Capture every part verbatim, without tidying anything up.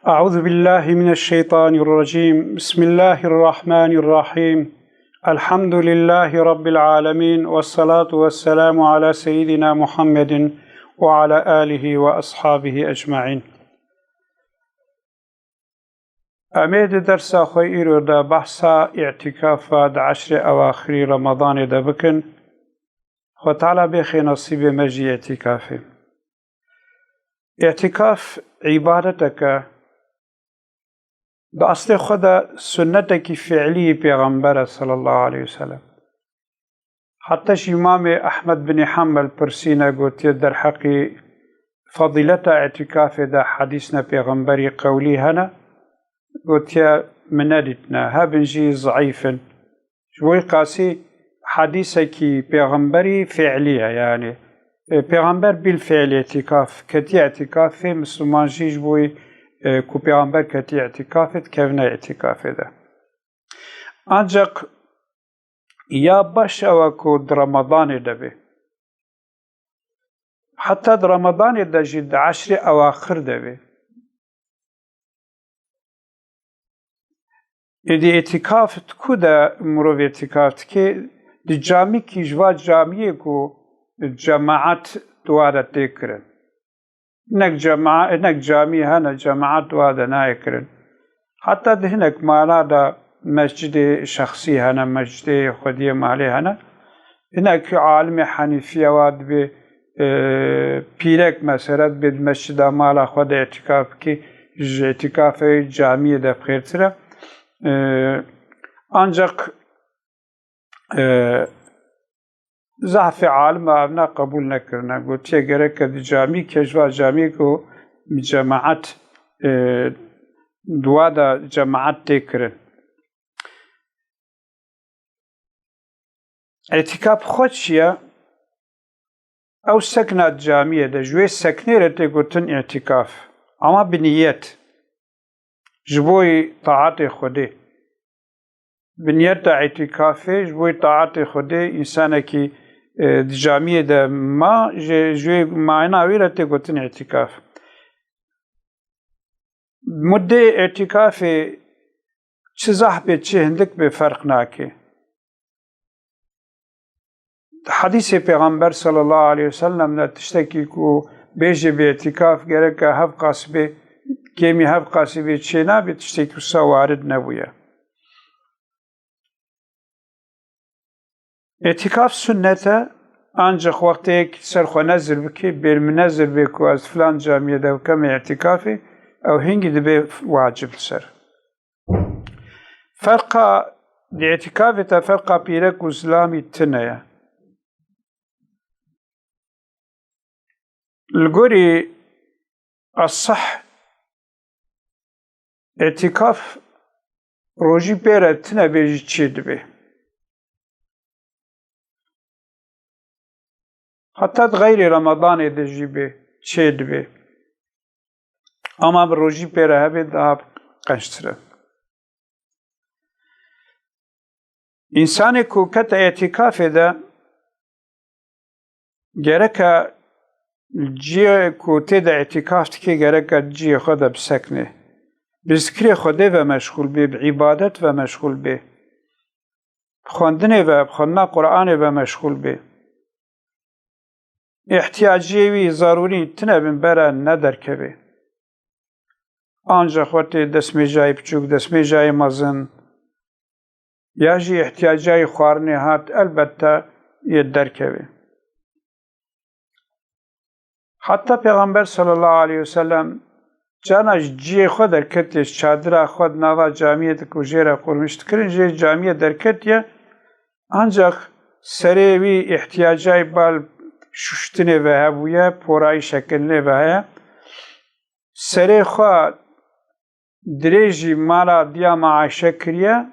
أعوذ بالله من الشيطان الرجيم. بسم الله الرحمن الرحيم. الحمد لله رب العالمين، والصلاة والسلام على سيدنا محمد وعلى آله وأصحابه أجمعين. Em ê di dersa xwe îro de behsa îtîkafa di eşrê ewaxirî Remadanê de bikin. Xwe Teala bêxê nesîbê me jî îtîkafê. Îtîkaf îbadetek e. Di eslê xwe de sunnetekî fiilî yî Pêxember e sallallahu aleyhi ve sellem. Heta ji Îmamê Ehmed binî Hembel pirsîne, gotiye derheqî fezîleta îtîkafê de hedîsne pêxemberî qewlî hene? Gotiye min nedîtine, hebin jî zeîf in. Ji bo wî qasî hedîsekî pêxemberî fiilî ye, yanî, e, pêxember bil fiil îtîkaf ketiye îtîkafê, misliman jî ji bo wî, e, ku pêxember ketiye îtîkafê dikevine îtîkafê de. Ancaq ya baş ew e ku di Remadanê de bê. Heta di Remadanê de jî di eşrê ewaxir de bê. Êdî îtîkaf di ku de mirov îtîkaf dike? Di camîkî ji va camiyê ku cemaet di wa de tê kirin. Hinek cema-, hinek camî hene, cemaet wa de nayê kirin. Heta di hinek mala de mescidê şexsî hene, mescidê xwediyê malê hene. Hinek alimê Henîfiye wa dibê, e, pîrek mesela dibê di mescida mala xwe de îtîkaf bikî, ji îtîkafê camiyê de bi xêrtir e. E, ancaq, e, zehfê alima evna qebûl nekirine. Gotiye gereke di camî ke ji va camî ku cemaet, e, di wa de cemaet tê kirin. Îtîkaf xwe çi ye? Ew sekna di camiyê de, ji wê seknê re tê gotin îtîkaf. Ama bi niyet. Ji bo taetê Xwedê. Bi niyeta îtîkafê, ji bo taetê Xwedê, însanekî, e, di camiyê de ma, ji, ji wê mana wî re tê gotin îtîkaf. Muddê îtîkafê çi zehf bê, çi hindik bê, ferq nake. Di hedîsê Pêxember sallallahu aleyhi ve sellem de tiştekî ku bêjê bi îtîkaf gereke hevqas bê, kêmî hevqasî bê çê nabê, tiştekî wisa warid nebûye. Îtîkaf sunnet e, ancaq wextê yek ser xwe nezir bikî, bêl min nezir bê ku ez filan camiyê de bikeme îtîkafê, ew hingî dibê wacib li ser. Ferqa di îtîkafê de ferqa pîrek û zilamî tune ye. Li gorî eseh, îtîkaf rojî pê re tune bê jî çê dibê. Heta di xeyrê Remadanê de jî bê, çê dibê. Ama bi rojî pê re hebê daha qençtir e. Însanê ku kete îtîkafê de gereke ciyê ku tê de îtîkaf dike gereke ciyê xwe de bisekne. Bi zikrê Xwedê ve meşxûl bê, bi îbadet ve meşxûl bê. Xwendinê ve, xwendina Qur'anê ve meşxûl bê. Îhtiyaciyê wî zarûrî tune bin bere nederkeve. Ancaq wextê destmêjayê biçûk, destmêjayê mezin ya jî îhtiyacayê xwarinê hat, elbette yê derkeve. Heta Pêxember sallallahu aleyhi ve sellem cana ji ciyê xwe derketiye, ji çadira xwe di nava camiyê de ku jê re qurmîş dikirin, jê camiyê derketiye. Ancaq serê wî îhtiyacayê bal şuştinê ve hebûye, porayî şekilinê ve heye. Serê xwe dirêjî mala diya me Ayşe kiriye,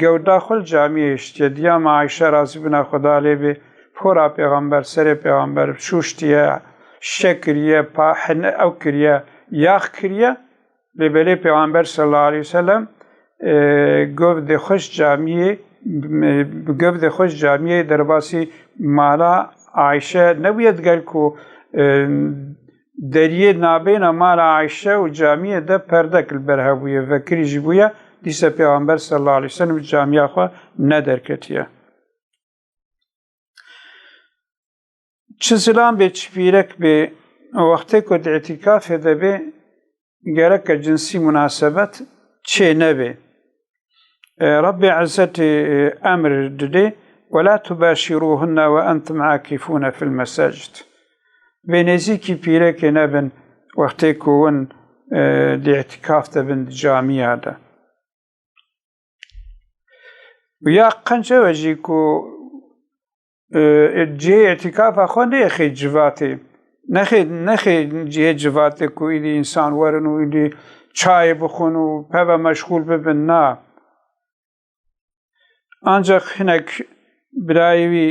gewda xwe li camiyê hiştiye. Diya me Ayşe razîbûna Xweda lê bê, pora pêxember, serê pêxember şûştiye, şe kiriye, pa-, hine-, ew kiriye, yax kiriye. Lê belê pêxember sallallahu aleyhi ve sellem, e, govdê xwe ji camiyê, bi govdê xwe ji camiyê derbasî mala Ayşe nebûye, digel ku, e, deriyê nabêna mala Ayşe û camiyê de perdek li ber hebûye, vekirî jî bûye, dîse Pêxember sallallahu aleyhi ve sellem camiya xwe nederketiye. Çi zilam bê, çi pîrek bê, wextê ku di îtîkafê de bê, gereke cinsî munasebet çê nebê. E, Rebbê Izzetê, e, emr didê, "Ve la tubaşiruhunne ve entum akifune fil mesacid." Bê nêzîkî pîrekê nebin, wextê ku hûn, e, di îtîkaf de bin di camiya de. Ya qenc ew e jî ku, e, cihê îtîkafa xwe neyê xê civatê. Nexê, nexê cihê civatê ku îdî însan werin û îdî çayê bixwin û peve meşxûl bibin, na. Ancak hinek birayê wî,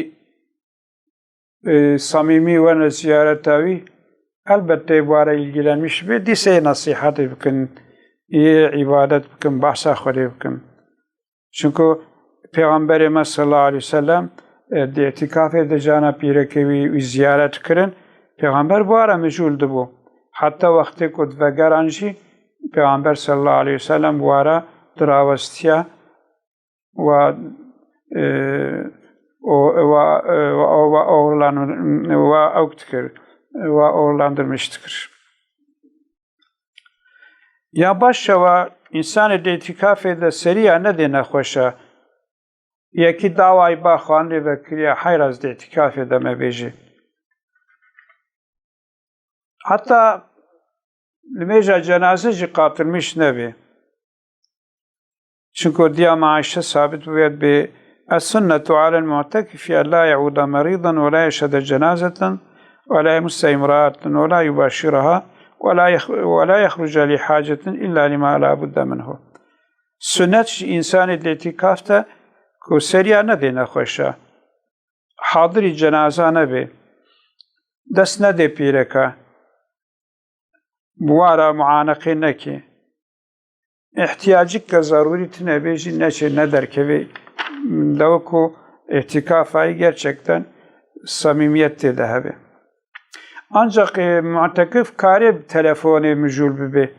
e, samîmî werne ziyareta wî, elbette bi ware ilgilenmiş be, dîsê nesihetê bikin, yê îbadet bikin, behsa Xwedê bikin. Çunku Pêxemberê me sallallahu aleyhi ve sellem, e, di îtîkafê de cana pîrekê wî, wî ziyaret kirin. Pêxember bi ware mijûl dibû. Heta wextê ku divegeran jî Pêxember sallallahu aleyhi ve sellem bi ware dirawestiya, wa, e, o, wa, e, wa, wa oğurlan-, wa ewk dikir, wa oğurlandırmış dikir. Ya baş e, wa însanê di îtîkafê de seriya nedê nexweş e. Yekî dawayî ba xwe lê vekiriya, heyra ez di îtîkafê de me bêjî. Heta limêja cenaze jî qatilmiş nebê. Çunku diya me Ayşe sabit bûye bê, "Es-sunnetu alel mu'tekifi en la ye'ude merîdan ve la yeşhede cenazeten ve la yemusse imraeten ve la yubaşiraha ve la yeh-, ve la yehruce li hacetin illa lima la budde minhu." Sunnet ji însanê di îtîkaf de ku seriya nedê nexweşa, hadirî cenaza nebê, dest nedê pîreka, bi wara muaneqê nekê. Îhtiyacik ke zerûrî tune bê jî neçê, nederkevê, dewe ku îtîkafa yî gerçekten samîmiyet tê de hebe. Ancak, e, mu'tekif karê bi telefonê mijûl bibe.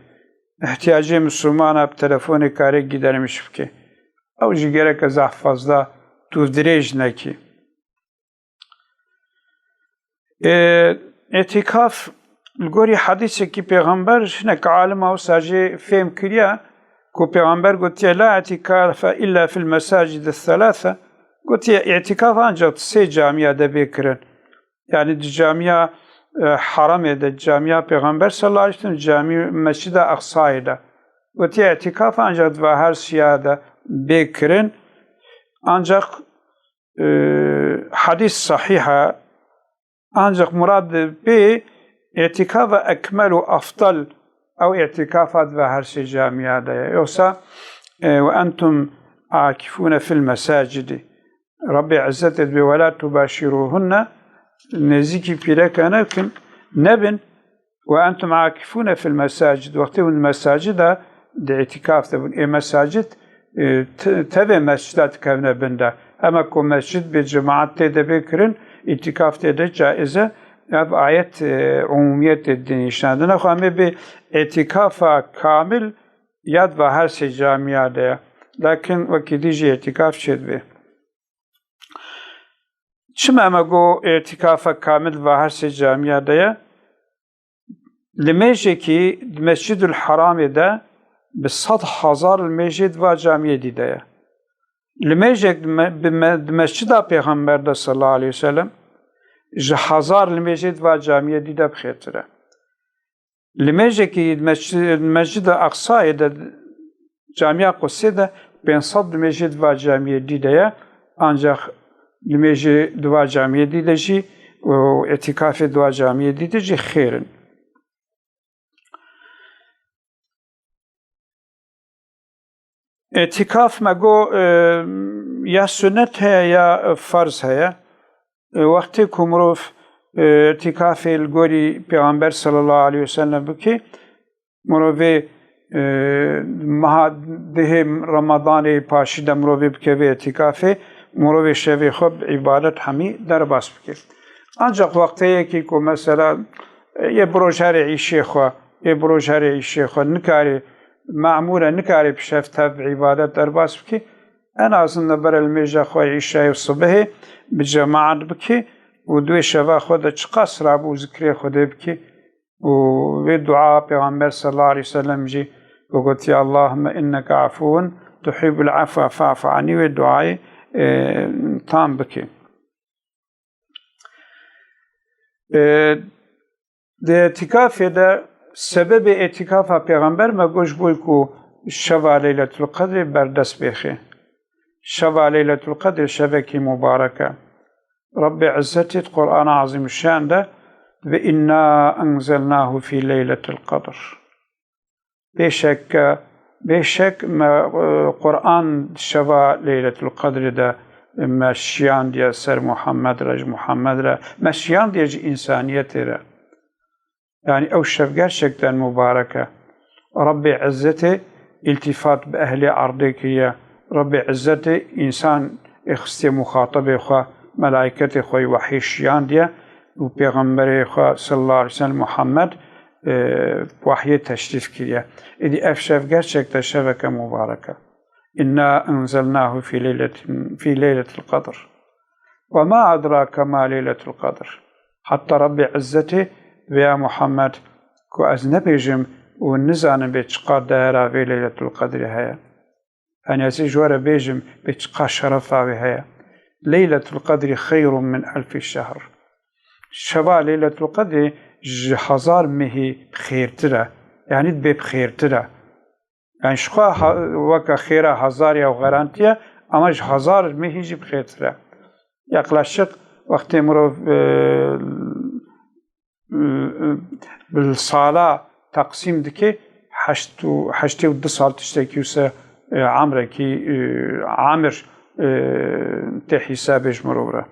Îhtiyacê Mislimana bi telefonê karê gidermiş bike. Ew jî gereke zaf fazla dûvdirêj nekî. E, îtîkaf li gorî hedîsekî Pêxember hinek alima wisa jê fêm kiriye ku Pêxember gotiye, "La îtîkafe illa fil mesacidi thelâthe." Gotiye, "Îtîkaf ancak di sê camiya de bê kirin." Yani di camiya, e, Haramê de, camiya Pêxember sallallahu aleyhi ve sellem, camiya Mescida Aqsayê de. Gotiye, "Îtîkaf ancak di va her siya de bê kirin." Ancak e, hadîs sahîh e, ancak murad pê îtîkafa ekmel û afdal ew îtîkafa di ve her sê camiya de ye. Yoksa, e, "Ve entum akifûne fil mesacidi." Rabbê Îzzetê dibê, "Ve la tubaşîrûhunne", nêzîkî pîreka nekin, nebin, "Ve entum akifûne fil mesacid." Wextê hûn di mesacida di îtîkaf de bûn. Ê mesacid, e, te-, tevê mescida dikevne bin de. Hema ku mescid bê cemaat tê de bê kirin, îtîkaf tê de caiz e. Ev ayet, e, umumiyetê dinîşandine xwe. Em ê bê îtîkafa kamil ya di va her sê camiya de ye. Lakin wekî dî jî îtîkaf çêdibe. Çima me got îtîkafa kamil va her sê camiya de ye? Limêjekî di Mescîdul Heramê de bi sed hezar limêjê di va camiyê dî de ye. Limêjek di me-, bi me-, di Mescida Pêxember de sallallahu aleyhi ve sellem ji hezar limêjê di va camiyê dî de bi xêrtir e. Limêjekî di mesci-, Mescida Aqsayê de, Camiya Qudsê de pênc sed limêjê di va camiyê dî de ye, ancak limêjê di va camiyê dî de jî û îtîkafê di va camiyê dî de jî xêr in. Îtîkaf me got, e, ya sunnet heye ya ferz heye. E, wextê ku mirov, e, îtîkafê li gorî Pêxember sallallahu aleyhi ve sellem bike, mirovê, e, meha dihê Remadanê paşî de mirovê bikeve îtîkafê, mirovê şevê xwe bi îbadet hemî derbas bike. Ancak wexteyekî ku mesela Yê bi roj herê îşê xwe, yê bi roj herê îşê xwe nikarê, memûr e, nikarê bi şev tev îbadet derbas bikî. En azından bere li mêja xwe îşayê û sibihê bi cemaet bikî û di wê şeva xwe de çiqas rabû zikrê Xwedê bikî. Û vê dua Pêxember sallallahu aleyhi ve sellem jî ku gotiye, "Allahümme inneke afuvun tuhibbul afwe fa'fu anni", wê duayê, e, tam bikî. E, Di îtîkafê de, sebebê îtîkafa Pêxember me got ji bo ku şeva Leyletul Qedrê berdest bêxê. Şeva Leyletul Qedrê şevekî mubarek e. Rebbê Izzetî di Qur'ana Azîmuşşan de dibe, "Inna enzelnahu fî leyletil qedr." Bêşek, bêşek me, e, Qur'an şeva Leyletul Qedrê de me şiyandiye ser Muhammed re, ji Muhammed re, me şiyandiye ji însaniyetê re. Yani ew şev gerçekten mubarek e. Rebbê Izzetê îltifat bi ehlê erdê kiriye. Rebbê Izzetê însan ê xistiye muxatibê xwe, melaîketê xwe yê wehyê şiyandiye û Pêxemberê xwe sallallahu aleyhi ve sellem Muhammed, e, wehyê teşrîf kiriye. Êdî ev şev gerçekten şeveke mubarek e. "Inna enzelnahu fî leyletin, fî leyletil qedr. Ve ma edrake ma leyletul qedr." Heta Rebbê Izzetê vê ya Muhammed ku ez nebêjim û nizanim bê çiqas dehera vê Leyletul Qedrê heye. Yanî ez ê ji we re bêjim bê çiqas şerefa wê heye. "Leyletul Qedrî xeyrun min elfî şehr." Şeva Leyletul Qedrê ji hezar mehî xêrtir e. Yanî dibê bi xêrtir e. Yani ji xwe ha-, weke xêra hezar ya û garantiye, ama ji hezar mehî jî bi xêrtir e. Yaklaşık wextê mirov, e, e, e, bi sala teqsîm dike, heşt û, heştê û du sal tiştekî wise, e, emrekî, e, emir, e, tê hîsabê ji mirov re.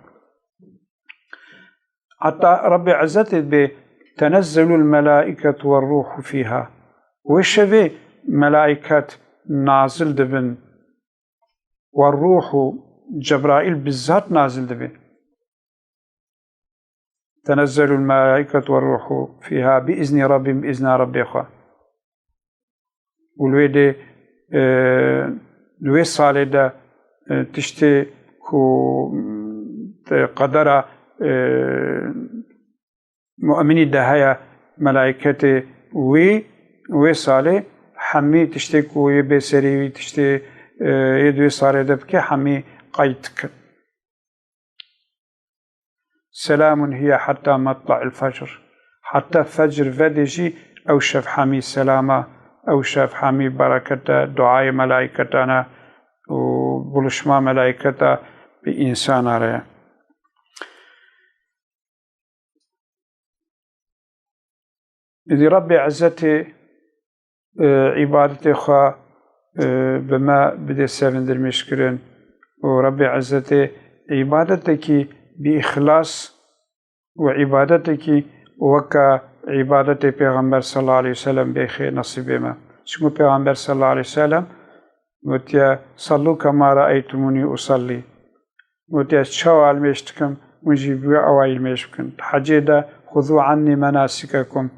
Heta Rebbê Izzetê dibê, "Tenezzelul melâiketu ve ruhu fîha." Wê şevê melaiket nazil dibin. "Ve ruhu", Cebraîl bizzat nazil dibe. "Tenezzelul melâiketu ve ruhu fîha bi izni Rabbim", bi izna Rebbê xwe. Û li wê dê, e, li wê salê de, e, tiştê ku, e, qedera, e, mu'minî de heye, melaîketê wî, wê salê hemî tiştê ku yê bê serî wî, tiştê, e, yê di wê salê de bike, hemî qeyd dikin. "Selamun hiye hatta matla'il fecr." Heta fecr vedê jî ew şev hemî selama, ew şev hemî berekete, duayê melaîketan e û buluşma melaîketa bi însana re ye. Îdî Rebbê Izzetê, e, îbadetê xwe, e, bi me bidê sevindirmîşkirin û Rebbê Izzetê îbadetekî bi îxlas û îbadetekî weke îbadetê Pêxember sallallahu aleyhi ve sellem bêxê nesîbê me. Çimkû Pêxember sallallahu aleyhi ve sellem gotiye, "Sallu kema raeytumûnî usallî." Gotiye, "Ez çawa li mêj dikim, hûn jî bi wê awayî li mêj bikin." Di hecê de, "Xuzû annî menasikekum."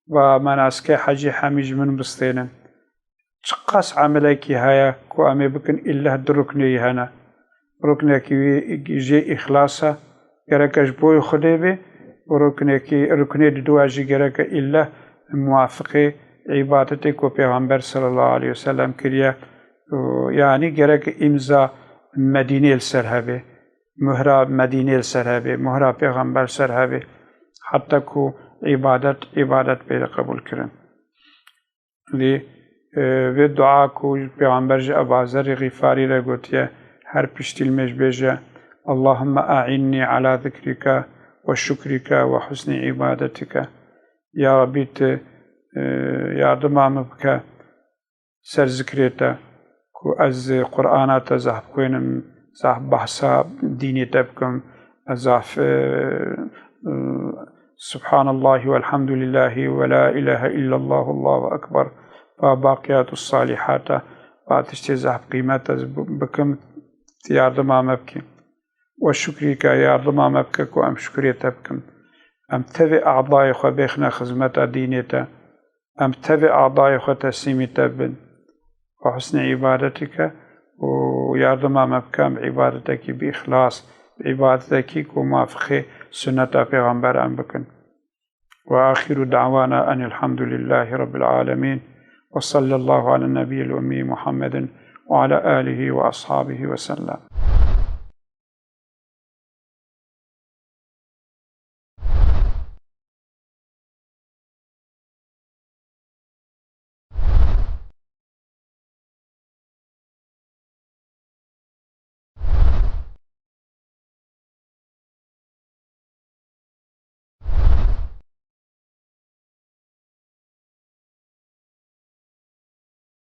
Va menasikê hecî hemî ji min bistênin. Çiqas emelekî heye ku em ê bikin, îlleh du ruknê yî hene. Ruknekî wî jê îxlas e, gereke ji bo Xwedê bê û ruknekî, ruknê diduwa jî gereke îlleh muwafiqê îbadetê ku Pêxember sallallahu aleyhi ve sellem kiriye. Û yanî gereke îmza Medînê li ser hebe, muhra Medînê li ser hebe, muhra Pêxember li ser hebe, heta ku îbadet, îbadet bê qebûl kirin. Lê, e, vê dua ku Pêxember ji Eba Zerrî Xîfarî re gotiye, her piştî li mêj bêje, "Allahümme a'innî ala zikrike ve şukrike ve husnî ibadetik." Ya Rabbî, tu, e, yardima min bike ser zikrê te, ku ez Qur'ana te zehf bixwînim, zehf behsa dînê te bikim, ez zehf, e, e, Subhanallahi velhamdülillahi ve la ilahe illallah, Allahu ekber, va baqiyatu salihata, va tiştê zehf qîmet ez bi-, bikim, tu yardima me bikî. Ve şukrîke, yardima me bike ku em şukrê te bikin. Em tevî adayê xwe bêxine xizmeta dînê te. Em tevî adayê xwe teslîmî te bin. Bi husnê îbadetê ke û yardima me bike em îbadetekî bi îxlas, bi îbadetekî ku muwafiqê sunneta pêxember em bikin. Ve axiru da'wana enil hamdulillahî rabbil alemin. Ve sallallahu ala nebiyyil ummî Muhammedin ve ala alihi ve ashabihi ve sellem.